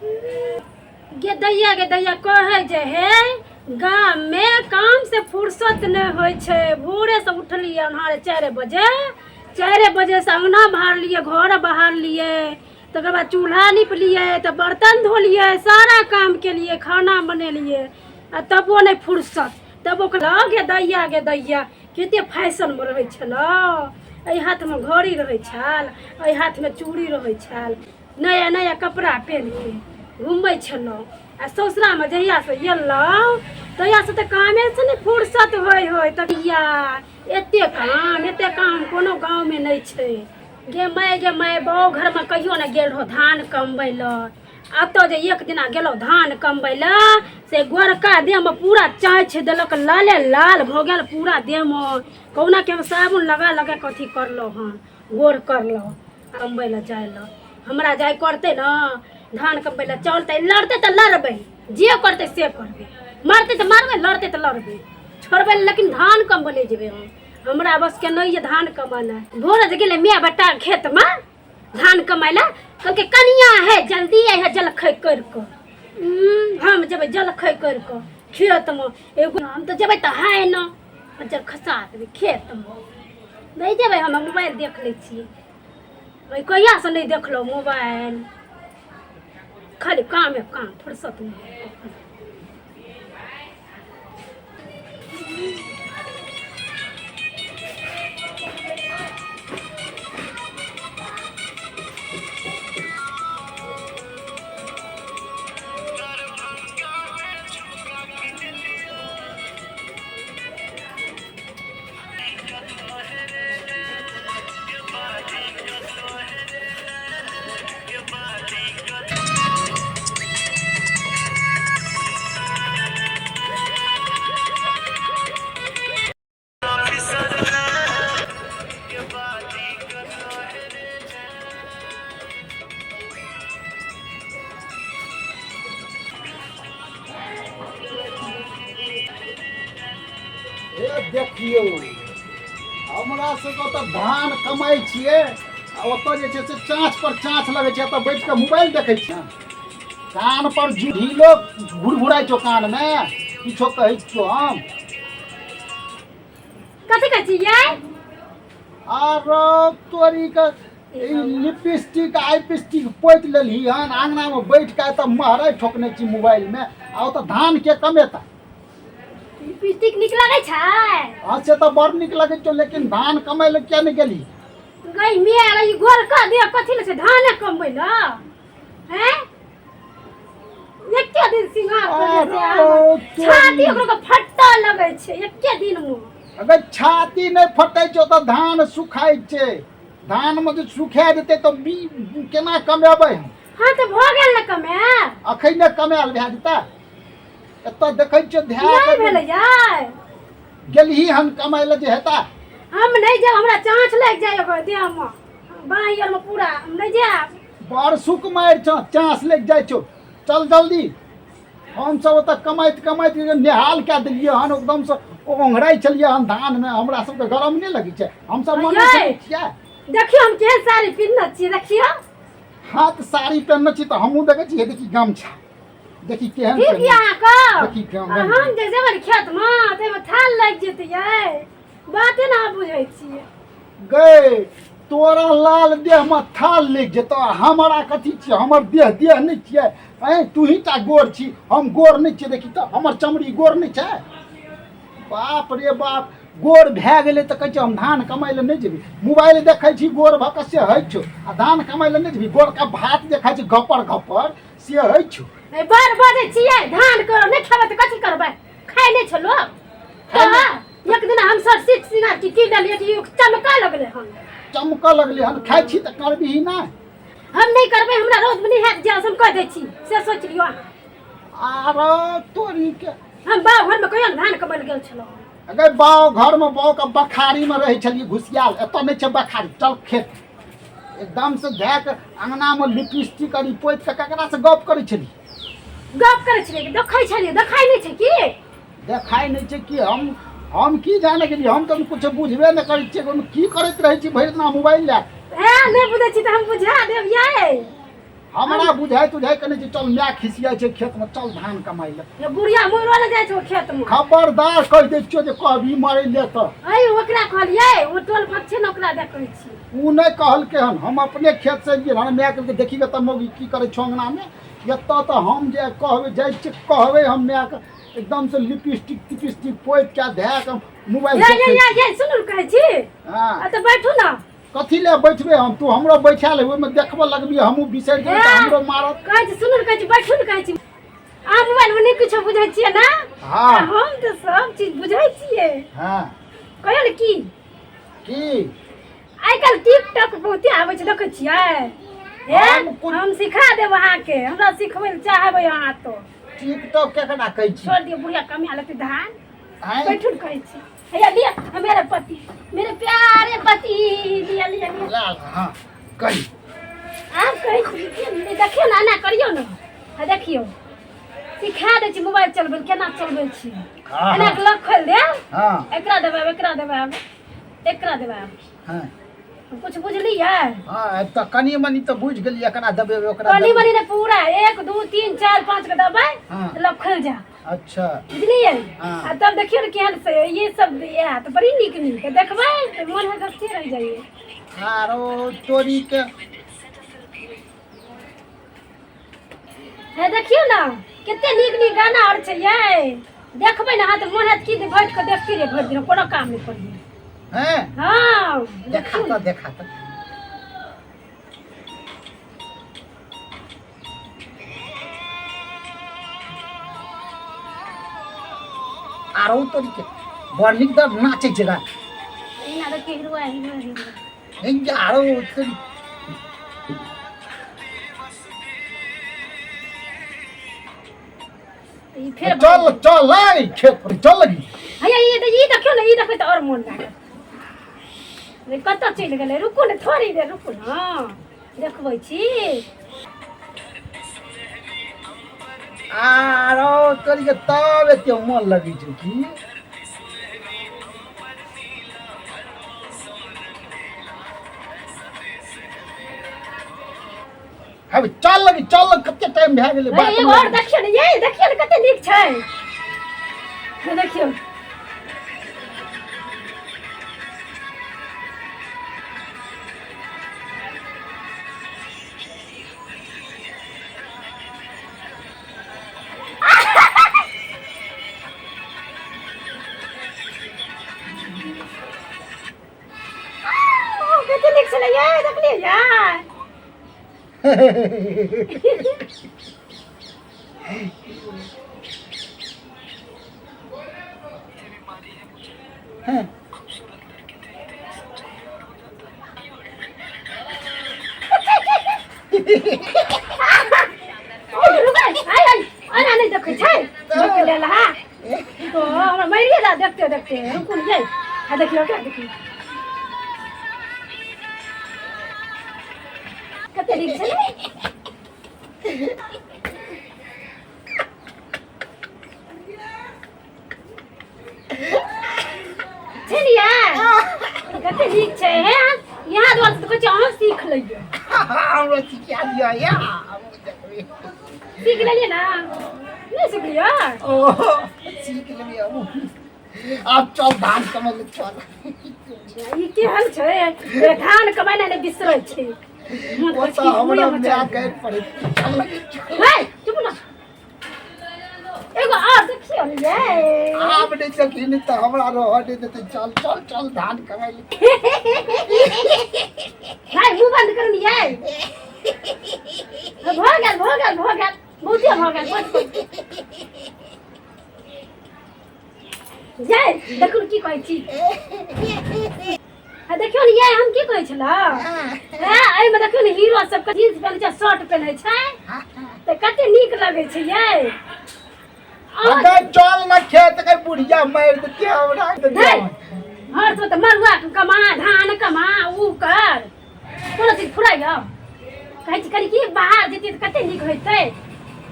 गे दैया, गे दैया, कहै जे हे गाम मे काम से फुर्सत नहि होइ छै। भोरे से उठलियै अन्हारे 4 बजे, 4 बजे से अंगना बहारलियै, घर बहारलियै, तकर बाद चूल्हा निपलियै, तऽ बर्तन धोलियै, सारा काम केलियै, खाना बनेलियै, आ तबो नहि फुर्सत। तब ओकरा गे दैया, गे दैया, कते फैशनमे रहै छलौ। एहि हाथमे घड़ी रहै छल, एहि हाथमे चूड़ी रहै छल, नया नया कपड़ा पहिन के घूमै छलहुँ। आ ससुरामे जहियासँ एलहुँ तहियासँ तऽ कामेसँ नहि फुर्सत होइ होइ तहिया। एते काम, एते काम कोनो गाँवमे नहि छै। गे माय, गे माय, बाउ घरमे कहियो नहि गेल रहौ धान कमबै लए। एतऽ जे एक दिना गेलहुँ धान कमबै लए से गोरका देहमे पूरा चाँछि देलक, लाले लाल भऽ गेल पूरा देहमे। कहुना के हम साबुन लगा लगा कऽ अथी करलहुँ हन, गोर करलहुँ। कमबै लए जाइ लए हमरा जाय करतै ने धान कमबै लए। चलतै, लड़तै तऽ लड़बै, जे करतै से करबै, मरतै तऽ मरबै, लड़तै तऽ लड़बै, छोड़बै लेकिन धान कमबै नहि जेबै हम। हमरा बसके नहि यऽ धान कमेनाइ। भोरे जे गेलै माय बेटा खेतमे धान कमाइ लए, कहलकै कनिया है जल्दी आइ है जलखै करि कऽ। हम जेबै जलखै करि कऽ खेतमे? एगो हम तऽ जेबै तऽ है ने जल खसा देबै खेतमे। नहि जेबै हम, मोबाइल देख लै छियै। ओहि कहियासँ नहि देखलहुँ मोबाइल। खाली कामे काम, फुर्सत नहि। हे देखियौ, हमरा सबके ओतऽ धान कमाइ छियै आ ओतऽ जे छै से चाँच पर चाँच लगै छै। एतऽ बैठ कऽ मोबाइल देखै छियै। कान पर ढीलो घुरघुराइ छौ कानमे, किछो कहै छियौ हम? कथी कहै छियै? आरो तोरी के ई लिपस्टिक आईपिस्टिक पोति लेलही हन, आंगनामे बैठ कऽ एतऽ महराइ ठोकने छी मोबाइलमे, आ ओतऽ धान के कमेता? लिपस्टिक नीक लगै छै? हँ, से तऽ बड़ नीक लगै छौ, लेकिन धान कमै लए किया नहि गेली? गई मेल, ई गोरका देह कथी ले छै? धाने कमबै ल हैं? एके दिन सिंगार करे से अरे आब छाती तोरी। ओकरो के फट्टा लगै छै एके दिन मे। अगर छाती नहि फटै छौ तऽ धान सुखाइ छै। धानमे जे सुखा जेतै तऽ बी केना कमेबै हम? हँ, तऽ भऽ गेल ने कमायल। अखन नहि कमायल भए जेतै। एतऽ देखै छियै नहि धए भेलै यार। गेलही हन कमाइ लए जे हेता। हम नहि जायब, हमरा चाँच लागि जाय ओकर देहमे, बाँहि आरमे पूरा। हम नहि जायब। बड़ सुख मारि छौ, चाँस लागि जाइ छौ। चल जल्दी। हमसब ओतऽ कमाइत कमाइत नेहाल कए देलियै हन, एकदमसँ ओंघराइ छलियै हन धानमे। हमरा सबके गरम नहि लगै छै? हमसब मनुष्य यै। नहि छियै? देखियौ, हम केहन साड़ी पिन्हने छियै, देखियौ। हाँ, तऽ साड़ी पहिनने छी तऽ हमहूँ देखै छी। हे देखी, गमछा देखी केहन ठीक पहिनने यऽ अहाँके। देखी केहन आ हम जे जेबै ने खेतमे ताहिमे थाल लागि जेतै यै। बाते ने अहाँ बुझै छियै। गै, तोरा लाल देहमे थाल लागि जेतौ आ हमरा कथी छियै? हमर देह देह नहि छियै? ऐँ, तू ही टा गोर छी, हम गोर नहि छियै? देखी तऽ, हमर चमड़ी गोर नहि छै? बाप रे बाप, गोर भए गेलै तऽ कहै छै हम धान कमाइ लए नहि जेबै। मोबाइल देखै छी गोर भऽ कऽ से होइ छौ, आ धान कमाइ लए नहि जेबही? गोरका भात जे खाइ छी घपर घपर से होइ छौ। ए, बड़ बजै छियै। धान करो नहि खेबै तऽ कथी करबै? खाइ नहि छै लोक? खाइ नहि- तऽ एक दिन हम सब सीख सिंगार की की लेलियै कि चमका लगलै हन। चमकऽ लगलै हन। खाइ छी तऽ करबिही नहि? हम नहि करबै, हमरा रौदमे नहि हैत जाय, हम कहि दै छी, से सोचि लियौ अहाँ। आरो तोरी के। हम बाप घरमे कहियो ने धान कमल गेल छलहुँ। अगर बाउ घरमे, बाउके बखारीमे रहै छलियै घुसियाल, एतऽ नहि छै बखारी। चल खेत। एकदमसँ धए कऽ अङ्गनामे लिपस्टिक आर ई पोति कऽ ककरासँ गप करै छली? गप करै छलियै कि देखै छलियै? देखाइ नहि छै की? देखाइ नहि छै कि? हम की जाने गेलियै? हम तऽ किछु बुझबे नहि करै छियै। ओहिमे की करैत रहै छी भरि दिना मोबाइल लए कऽ? ए, नहि बुझै छी तऽ हम बुझा देब यै। हमरा बुझाइ तुझाइ कने छै, चल माय खिसियाइ छै खेतमे, चल धान कमाइ लए। ये बुढ़िया मरऽ लए जाइ छौ खेतमे। खबरदार कहि दै छियौ जे कहबी मरै ले तऽ। अय ओकरा कहलियै, ओ टोल पर छै ने, ओकरा देखै छी। ओ नहि कहलकै हन, हम अपने खेत से एलियै हन, माय कहलकै देखी तऽ मौगी की करै छौ अङ्गनामे। एतऽ तऽ हम जे कहबै जाइ छियै, कहबै हम मायके एकदम से लिपस्टिक तिपिस्टिक पोति के धए के मोबाइल ये ये देखै ये छी। ये सुनू ने कहै छी। हँ। आ तऽ बैठू ने। कथी लए बैठबै हम? तू हमरो बैठा ले, ओहिमे देखबऽ लगबी, हमहूँ बिसरि जेबै तऽ हमरो मारत। कहै छी सुनू ने कहै छी, बैठू ने कहै छी। अहाँ मोबाइलमे नहि किछो बुझै छियै ने? हँ। आ हम तऽ सब चीज बुझै छियै। हँ। कहियौ ने की की आइ काल्हि टिकटॉक बहुते आबै छै, देखै छियै? हे हम सिखा देब अहाँके, हमरा सिखबै लए चाहबै अहाँ तो। टिकटॉक केकरा कहै छी? छोड़ दियौ, बुढ़िया कमिया लेतै धान। आँय? बैठू ने कहै छी। हैया लिअ मेरे पति, मेरे प्यारे पति, लिअ लिअ लिअ। ला ला, हँ कही। आब कहै छी कि देखियौ ने, एना करियौ ने, आ देखियौ सिखा दै छी मोबाइल चलबै केना चलबै छी। हाँ, एना हाँ। के लॉक खोलि देब। हाँ। एकरा दबाब, एकरा दबाब, एकरा दबाब। हाँ। कुछ बुझलियै? हाँ, तऽ कनि मनि तऽ बुझि गेलियै, एकरा दबेबै ओकरा कनि दबेबै। मनि ने, पूरा 1 2 3 4 5 के दबाइ। हाँ। तऽ लॉक खुलि जा। अच्छा। बुझलियै? हाँ। आ तब देखियौ ने केहन से ये सब आयत, बड़ी नीक नीक देखबै तऽ मोन होयत देखते रहि जाइए। आरो तोरी के हे देखियौ ने कते नीक नीक गाना आर छै यै, देखबै ने अहाँ तऽ मोन हैत कि जे बैठ कऽ देखती रे भरि दिन, कोनो काम नहि करियै। हैं? हाँ। देखा तऽ, देखा तऽ। आरो तोरी के बड़ नीक दर नाचै छै गाना। एहिना देखियौ, हिरुआ हिरुआ हिरुआ। नहीं, आरो तोरी ई फेर चल चल ऐ खेत पर चल लगी। हैया ई देखियौ ने, ई देखबै तऽ आओर मोन लागत। रे कतऽ चलि गेलै? रुकू ने थोड़ी देर, रुकू ने, देखबै छी। आरो तोरी के तब एते मोन लगै छौ की? अब चल लगी, चल लगी, कते टाइम भए गेलै बात। एगो आओर देखियौ ने, ये देखियौ ने कते नीक छै, हे देखियौ। कते नीक छलै ये, देखलियै यार? हैं। ओय रुकै, आइ आइ एना नहि देखै छै, देख लेल। हा तो हमरा मारिए दा देखते देखते। रुकू ने यै, आ देखियौ के देखियौ कते नीक छै ने? बुझलियै कते नीक छै? हे यहाँ दुआरे तऽ कहै छै अहाँ सीख लैयै। हमरा सिखा दिअ या, हमहूँ देखबै। सीख लेलियै ने? नहि सिखलियै? ओ सीख लेबै हमहूँ। आब चल धान कमै लए चल। ई केहन छै? ए, धान कमेनाइ नहि बिसरै छै। ओ तऽ हमरा माय गारि पड़ै। चल लगे चल। हे चुप ना, एगो और देखियौ ने यै। आब नहि देखी, नहि तऽ हमरा रहऽ नहि देतै। चल चल चल धान कमै लए। भाई मुंह बंद करू ने यै। भऽ गेल, भऽ गेल, भऽ गेल, बहुते भऽ गेल, बस बस। जय देखू ने की कहै छी। आ देखियौ ने यै, हम की कहै छलहुँ? हँ, एहिमे देखियौ ने, हीरो सबके जींस पहिनै छै, शर्ट पहिनै छै तऽ कते नीक लगै छै यै। अगर चल न खेत के, बुढ़िया मारि देते हमरा। नहि हर तो तऽ मरुआ कमा, धान कमा, ऊ कर, कोनो चीज फुराइयो? कहै छी कनि की बाहर जैतियै तऽ कते नीक होइतै।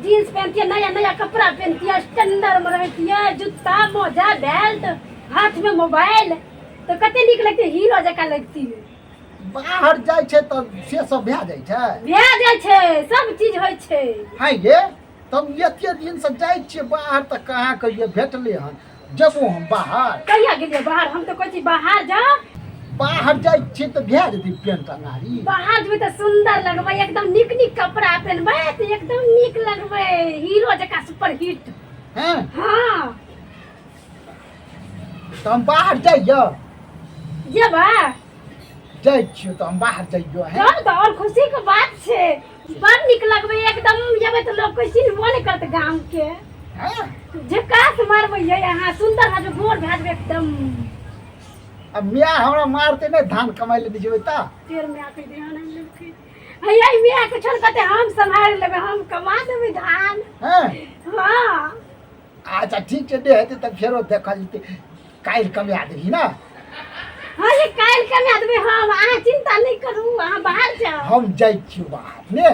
जींस पहिनतियै, नया नया कपड़ा पहिनतियै, स्टैंडर्डमे रहितियै, जूता मोजा बेल्ट, हाथमे मोबाइल, तऽ कते नीक लगतै, हीरो जकाँ लगतियै। बाहर जाइ छै तऽ से सब भए जाइ छै? भए जाइ छै, सब चीज होइ छै। हँ ये, तब एते दिनसँ जाइ छियै बाहर तऽ कहाँ कहियो भेटलै हन? जेबो हम बाहर। कहिया गेलियै बाहर? हम तऽ कहै छी बाहर जाउ। बाहर जाइ छियै तऽ भए जेतै पेंट अङ्गारी? बाहर जेबै तऽ सुन्दर लगबै, एकदम नीक नीक कपड़ा पेनबै तऽ एकदम नीक लगबै, हीरो जकाँ सुपर हिट। हँ। हँ। तऽ हम बाहर जाइयो? जेबै। जाइ छियौ तऽ हम बाहर जाइयो है। चल तऽ आओर खुशी के बात छै, बड़ नीक लगबै एकदम। जेबै तऽ लोग कोइ चिन्हबो नहि करत गाम के। हँ। झकास मारबै यै अहाँ, सुन्दर भए जेबै, गोर भए जेबै एकदम। आ माय हमरा मारतै नहि धान कमाइ लए नहि जेबै तऽ? फेर माय के ध्यान आनि लेलकै। हैया माय के छोड़ कते हम सम्हारि लेबै, हम कमा देबै धान। हँ। हँ। अच्छा ठीक छै, नहि हेतै तऽ फेरो देखल जेतै। काल्हि कमा देबही ने? हँ ये, काल्हि कमा देबै हम, अहाँ चिन्ता नहि करू, अहाँ बाहर जाउ। हम जाइ छियौ बाहर ने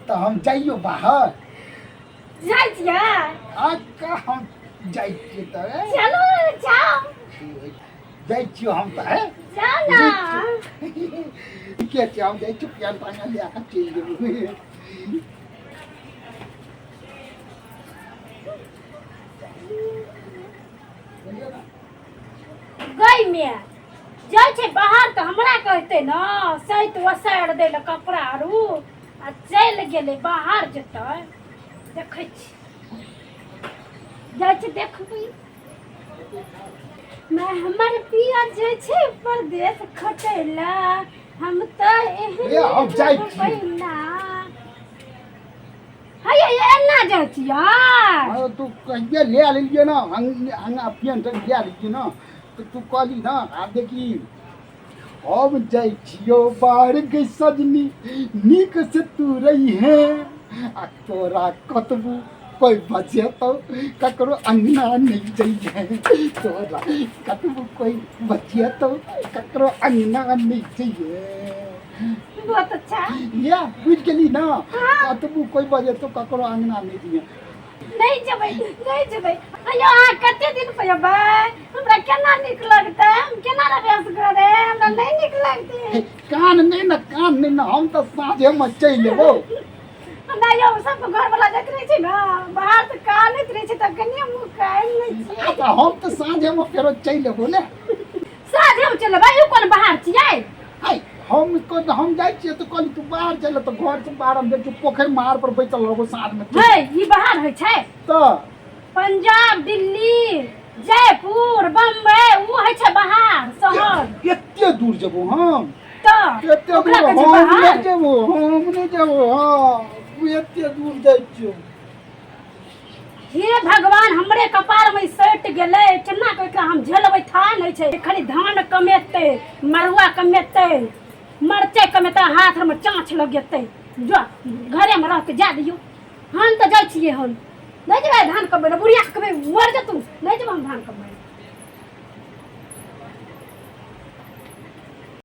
तऽ हम जाइयो बाहर। जाइ छियै? अच्छा, हम जाइ छियै तऽ। चलू जाउ। जाइ छियौ हम तऽ हे। जाउ ने। ठीके छै, हम जाइ छियौ, पेंट टांगा लए कऽ चलि जेबै। गई में जाइ छै बाहर तऽ हमरा कहतै ने सैत ओसारि दै लए कपड़ा आरू, आ चलि गेलै बाहर। जेतै देखै छी, जाइ छै देखबै। मैं हमर पिया जाइ छै परदेश खटैला, हम तऽ एहन ए, हम जाइ छी। ना हे, एना जाइ छियै? हाँ, तू कहिए ले लेलियै ना, अंगा पेंट ले लेलियै ना, तऽ तू कहली ना। आ देखी, हम जाइ छियौ बाहर के सजनी, नीक से तू रही है, आ तोरा कतबू कोइ बजेतौ ककरो अंगना नहीं जइहे। तोरा कतबू कोइ बजेतौ ककरो अंगना नहीं जइहे। बहुत अच्छा। या बुझि गेली ना? कतबू कोइ बजेतौ ककरो अंगना नहीं जइहे। नहीं जेबै, नहीं जेबै। अयो, अहाँ कते दिन पर एबै? हमरा केना नीक लगतै? हम केना रहबै असगरे? हमरा नहीं नीक लगतै। हे, कान नहि ने, कान नहि ने, हम तऽ साँझेमे चलि एबौ। हमरा यौ सब घर वाला जाइत रहै छै ने बाहर तऽ कानैत रहै छै, तऽ कनिये मुँह कानि लै छियै। आ तऽ हम तऽ साँझेमे फेरो चलि एबौ ने। साँझेमे चलबै? ई कोन बाहर छियै? है, हम जाइ छियै तऽ कहली तू बाहर चल तऽ घर से बाहर हम जाइ छियै, पोखरि महार पर बैसल रहबो साँझमे। हे, ई बाहर होइ छै? तऽ पंजाब, दिल्ली, जयपुर, बम्बई ओ होइ छै बाहर शहर। एते दूर जेबो हम? तऽ एते ओकरा दूर कहै छै हम बाहर? नहि जेबो, हम नहि जेबो। हँ, एते दूर जाइ छियौ। हे भगवान, हमरे कपार में सटि गेलै, केना कऽ एकरा हम झेलबै? था नहि छै। खाली धान कमेतै, मड़ुआ कमेतै, मरचाइ कमेतै, हाथमे चाँछ लगेतै। जो घरेमे रहतै, जा दियौ। हम तऽ जाइ छियै, हम नहि जेबै धान कमबै लए। बुढ़िया के कहबै मर जेतू, नहि जेबै हम धान कमबै लए।